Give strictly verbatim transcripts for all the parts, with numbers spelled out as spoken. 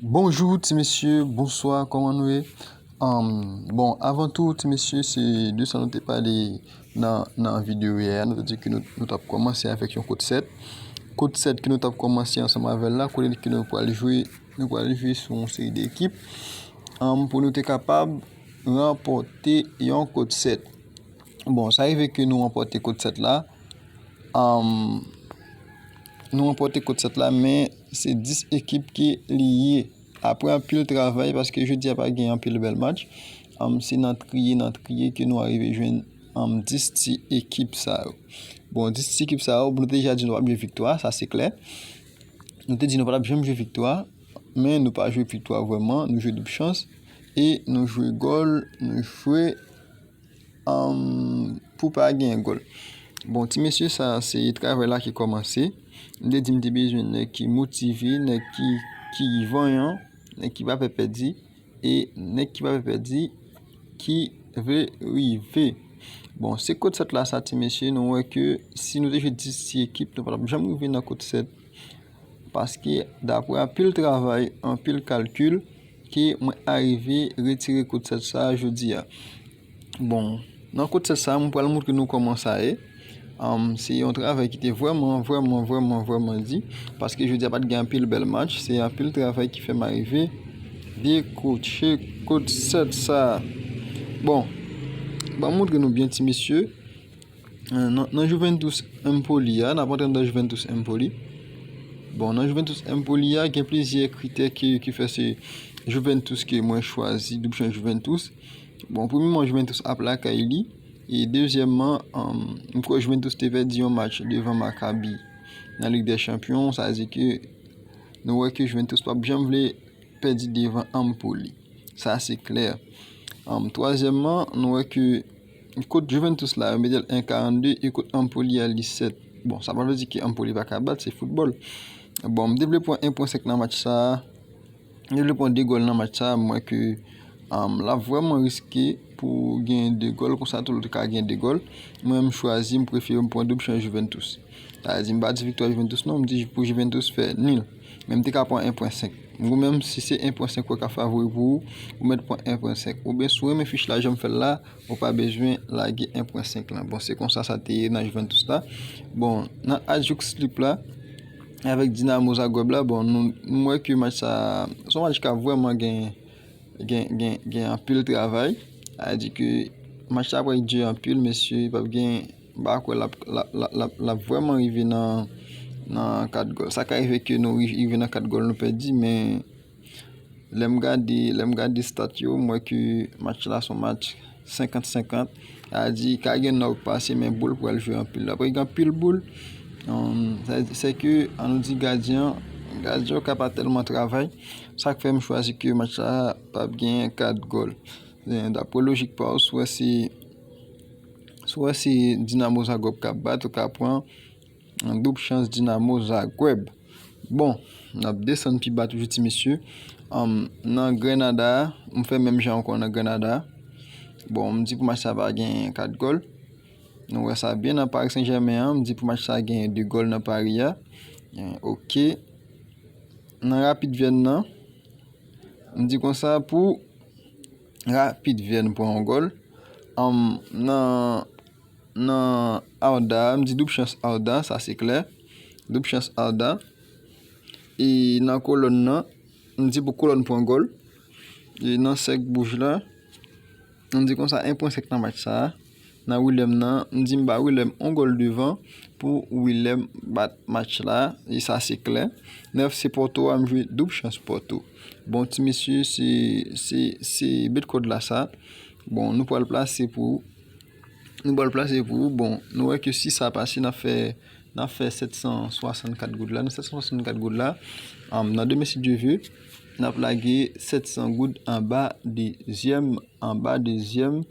Bonjou ti mesye, bonswa, kòman nou ye? Anm, bon, avan tou ti mesye, se de sa nou te pale nan, nan videyo yè a. Nou te di ke nou, nou t ap kòmanse avèk yon kout sèt. Kout sèt ke nou t ap kòmanse ansanm avè l la, kote ke nou pral jwe, nou pral jwe sou yon seri de ekip, anm, pou nou te kapab ranpòte yon kout sèt. Bon, sa rive ke nou ranpòte kout sèt la. Anm, nou ranpòte kout sèt la, men se dis ekip ke li ye. Apre anpil travay, paske jodi a pa gen anpil bèl match, anm, se nan triye, nan triye ke nou arive jwenn, anm, dis ti ekip sa yo. Bon, dis ti ekip sa yo, nou te deja di nou p ap jwe viktwa, sa se klè. Nou te di nou pa t ap janm jwe viktwa, men nou pa jwe viktwa vrèman, nou jwe doub chans, e nou jwe gòl, nou jwe anm, pou pa gen gòl. Bon, ti mesye, sa se travay la ki kòmanse. M te di m te bezwen nèg ki motive, nèg ki, ki vanyan, nèg ki pa pè pèdi, e nèg ki pa pè pèdi, ki vle rive. Bon, se kout sèt la sa, ti mesye, nou wè ke si nou te jwe dis ti ekip, nou pa t ap janm rive nan kout sèt. Paske, daprè anpil travay, anpil kalkil, ke mwen arive retire kout sèt sa jodi a. Bon, nan kout sèt sa, mwen pral montre nou kòman sa ye. Anm, se yon travay ki te vrèman, vrèman, vrèman, vrèman di. Paske jodi a pa t gen anpil bèl match. Se anpil travay ki fè m arive dekwoche kout sèt sa. Bon, ban m montre nou byen, ti mesye. Nan, nan Juventus Empoli a, n ap antre nan Juventus Empoli. Bon, nan Juventus Empoli a, gen plizyè kritè ki, ki fè se Juventus ke mwen chwazi, doub chans Juventus. Bon, premyèman, Juventus ap lakay li. E dezyèmman, anm, m kwè Juventus te pèdi yon match devan Maccabi nan Lig dè Chanpyon. Sa vle di ke nou wè ke Juventus p ap janm vle pèdi devan Empoli. Sa se klè. Anm, twazyèmman, nou wè ke kot Juventus la, yo mete l en karannde e kot Empoli a, li sèt. Bon, sa pa vle di ke Empoli pa ka bat, se foutbòl. Bon, m te vle pran en pwen senk nan match sa a. M te vle pran de gòl nan match sa a, m wè ke, anm, l ap vrèman riske pou gen de gòl, konsa tou l ka gen de gòl. Mwen, m chwazi, m prefere m pran doub chans Juventus. Sa vle di, m pa di viktwa Juventus non, m di pou Juventus fè nil. Men m te ka pran en pwen senk. Ou menm, si se en pwen senk ou ka favori pou ou, ou mèt pran en pwen senk. Oubyen, si w renmen fich la, jan m fè l la, ou pa bezwen lage en pwen senk lan. Bon, se konsa sa te ye nan Juventus la. Bon, nan Hajduk Split la, avèk Dinamo Zagreb la, bon, nou, nou wè ke match sa, se yon match k ap vrèman gen, gen, gen, gen anpil travay. Sa vle di ke match sa pral dire anpil, mesye, p ap gen, m pa kwè l ap, l ap, l ap, l ap, l ap vrèman rive nan, nan kat gòl. Sa ka rive ke nou ri-, rive nan kat gòl, nou pèdi, men lè m gade, lè m gade stat yo, m wè ke match la se yon match senkant senkant. Sa vle di, ka gen nòk pase, men boul pral jwe anpil. Apre gen anpil boul, um, sa, se ke, an nou di gadyen an, gadyen an ka pa tèlman travay. Sa k fè m chwazi ke match la p ap gen kat gòl. Men, daprè lojik pa w, si w wè se, si w wè se Dinamo Zagreb k ap bat, ou ka pran doub chans Dinamo Zagreb. Bon, n ap desann pi ba toujou, ti mesye. Anm, nan Grenada a, m fè menm jan ankò nan Grenada a. Bon, m di pou match sa pa gen kat gòl. Nou wè sa byen nan Paris Saint-Germain an, m di pou match sa gen de gòl nan Paris a. Eh, ok. Nan Rapid Vyèn nan, m di konsa pou Rapid Vyèn pran yon gòl. Anm, nan, nan Arda, m di doub chans Arda, sa se klè. Doub chans Arda. E nan Kolòn nan, m di pou Kolòn pran gòl. E nan sèk wouj la, m di konsa en pwen senk nan match sa a. Nan Willem nan, m di m ba Willem yon gòl devan pou Willem bat match la. E sa se klè. Nan FC Porto a, m jwe doub chans Porto. Bon, ti mesye, se, se, se bet kòd la sa. Bon, nou pral plase pou, nou pral plase pou, bon, nou wè ke si sa pase, n ap fè, n ap fè sèt san swasannkat goud la. Nan sèt san swasannkat goud la, um, nan demen, si Dye ve, n ap lage sèt san goud anba dezyèm, anba dezyèm,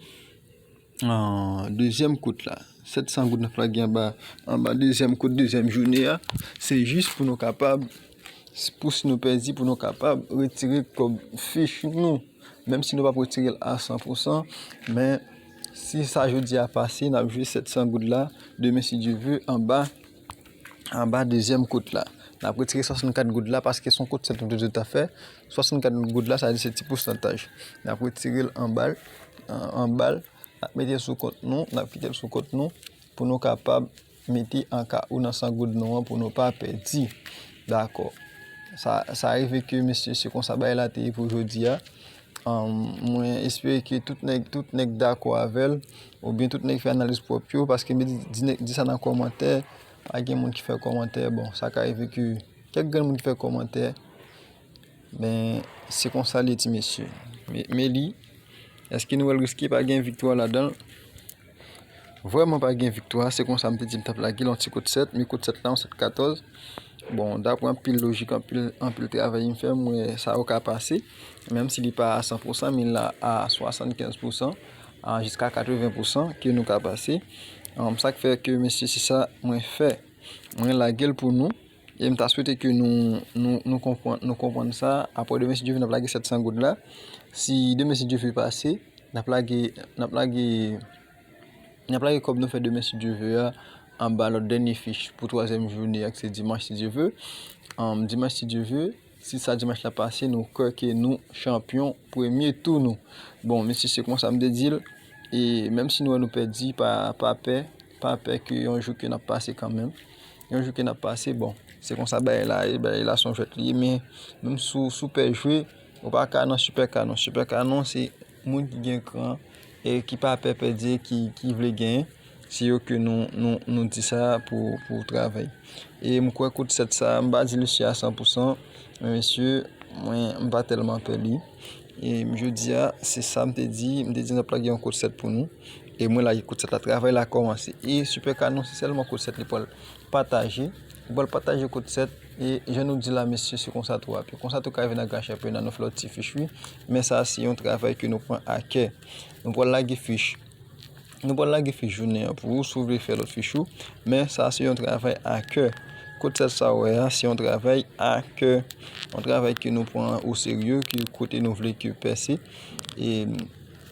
ah, dezyèm kout la. Sèt san goud n ap lage anba, anba dezyèm kout dezyèm jounen an. Se jis pou nou kapab, pou si nou pèdi, pou nou kapab retire kòb fich nou. Menm si nou p ap retire l a san pou san, men si sa jodi a pase, n ap jwe sèt san goud la, demen, si Dye ve, anba, anba dezyèm kout la. N ap retire swasannkat goud la, paske se yon kout sèt nou toujou ta fè. Swasannkat goud la, sa di se ti pousantaj. N ap retire l anba l, an, anba l. N ap mete l sou kont nou, n ap kite l sou kont nou, pou nou kapab mete an ka ou nan san goud nou an, pou nou pa pèdi. Dakò. Sa, sa rive ke, mesye, se konsa bagay la te ye pou jodi a. Ann, mwen espere ke tout nèg, tout nèg dakò avè l, oubyen tout nèg fè analiz pwòp yo, paske m di, di, di sa nan kòmantè, pa gen moun ki fè kòmantè. Bon, sa ka rive ke kèk grenn moun ki fè kòmantè, men se konsa l ye, ti mesye. Men, men li, èske nou wè l riske pa gen viktwa ladan l? Vrèman pa gen viktwa, se konsa m te di m t ap lage l, yon ti kout sèt, men kout sèt la, yon sèt katòz. Bon, daprè anpil lojik, anpil, anpil travay m fè, m wè sa yo ka pase. Menm si li pa a san pousan, men la a swasannkenz pousan, a jiska katreven pousan ke nou ka pase. Ann, sa k fè ke, mesye, se sa mwen fè. Mwen lage l pou nou. E m ta swete ke nou, nou, nou konprann, nou konprann sa. Apre demen, si Dye vle, n ap lage sèt san goud la. Si demen, si Dye vle, pase, n ap lage, n ap lage, n ap lage kòb nou fè demen, si Dye vle a, anba lòt dènye fich pou twazyèm jounen an, ki se dimanch, si Dye vle. Ann, dimanch, si Dye vle, si sa dimanch la pase, nou kwè ke nou chanpyon premye tou nou. Bon, mesye, se konsa m te di l. E menm si nou wè nou pèdi, pa, pa pè, pa pè ke yon jou ke n ap pase kanmenm. Yon jou ke n ap pase, bon, se konsa bagay la ye, bagay la se yon jwèt li ye, men menm si w, si w pè jwe, ou pa ka nan sipè kanon. Sipè kanon se moun ki gen kran e ki pa pè pèdi, ki, ki vle genyen. Se yo ke nou, nou, nou di sa pou, pou travay. E m kwè kout sèt sa, m pa di li si a san pousan, men mesye, mwen, m pa tèlman pè li. E jodi a, se sa m te di, m te di n ap lage yon kout sèt pou nou. E mwen lage kout sèt la, travay la kòmanse. E Sipè Kanon, se sèlman kout sèt li pral pataje. Ou pral pataje kout sèt. E jan nou di la, mesye, se konsa tou ap ye. Konsa tou ka rive nan gran chanpyona, nou fè lòt ti fich, wi. Men sa, se yon travay ke nou pran a kè. Nou pral lage fich. Nou pral lage fich jounen an pou ou, si w vle fè lòt fich ou. Men sa, se yon travay a kè. Kout sèt sa w wè a, se yon travay a kè. Yon travay ke nou pran o serye, ke kote nou vle ke pèse. E,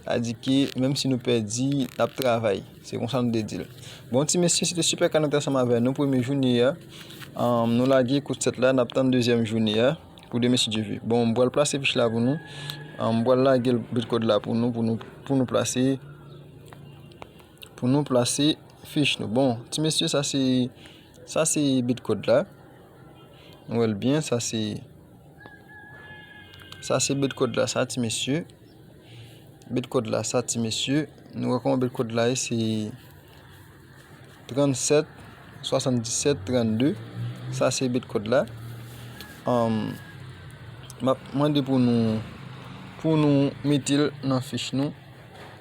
sa di ke, menm si nou pèdi, n ap travay. Se konsa nou te di l. Bon, ti mesye, se te Sipè Kanon ansanm avè nou, premye jounen an. Ann, nou lage kout sèt la, n ap tann dezyèm jounen an pou demen, si Dye vle. Bon, m pral plase fich la pou nou. Ann, m pral lage l bit kòd la pou nou, pou nou, pou nou plase, pou nou plase fich nou. Bon, ti mesye, sa se, sa se bit kòd la. Nou wè l byen, sa se, sa se bit kòd la, sa, ti mesye. Bit kòd la, sa, ti mesye. Nou wè kòman bit kòd la ye, se trannsèt swasanndisèt trannde. Sa, se bit kòd la. Ann, m ap mande pou nou, pou nou mete l nan fich nou.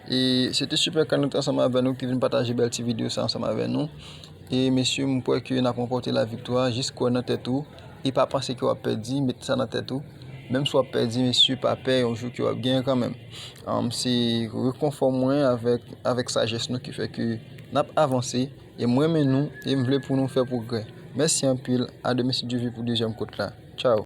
E se te Sipè Kanon ansanm avè nou ki vin pataje bèl ti videyo sa ansanm avè nou. E mesye, m kwè ke n ap ranpòte laviktwa, jis kwè nan tèt ou. E pa panse ke w ap pèdi, met sa nan tèt ou. Menm si w ap pèdi, mesye, pa pè, yon jou ke w ap genyen kanmenm. Ann, se rekonfò mwen avèk, avèk sajès nou ki fè ke n ap avanse. E m renmen nou, e m vle pou nou fè pwogrè. Mèsi anpil, a demen si Dye vle pou dezyèm kout la. Tchaw.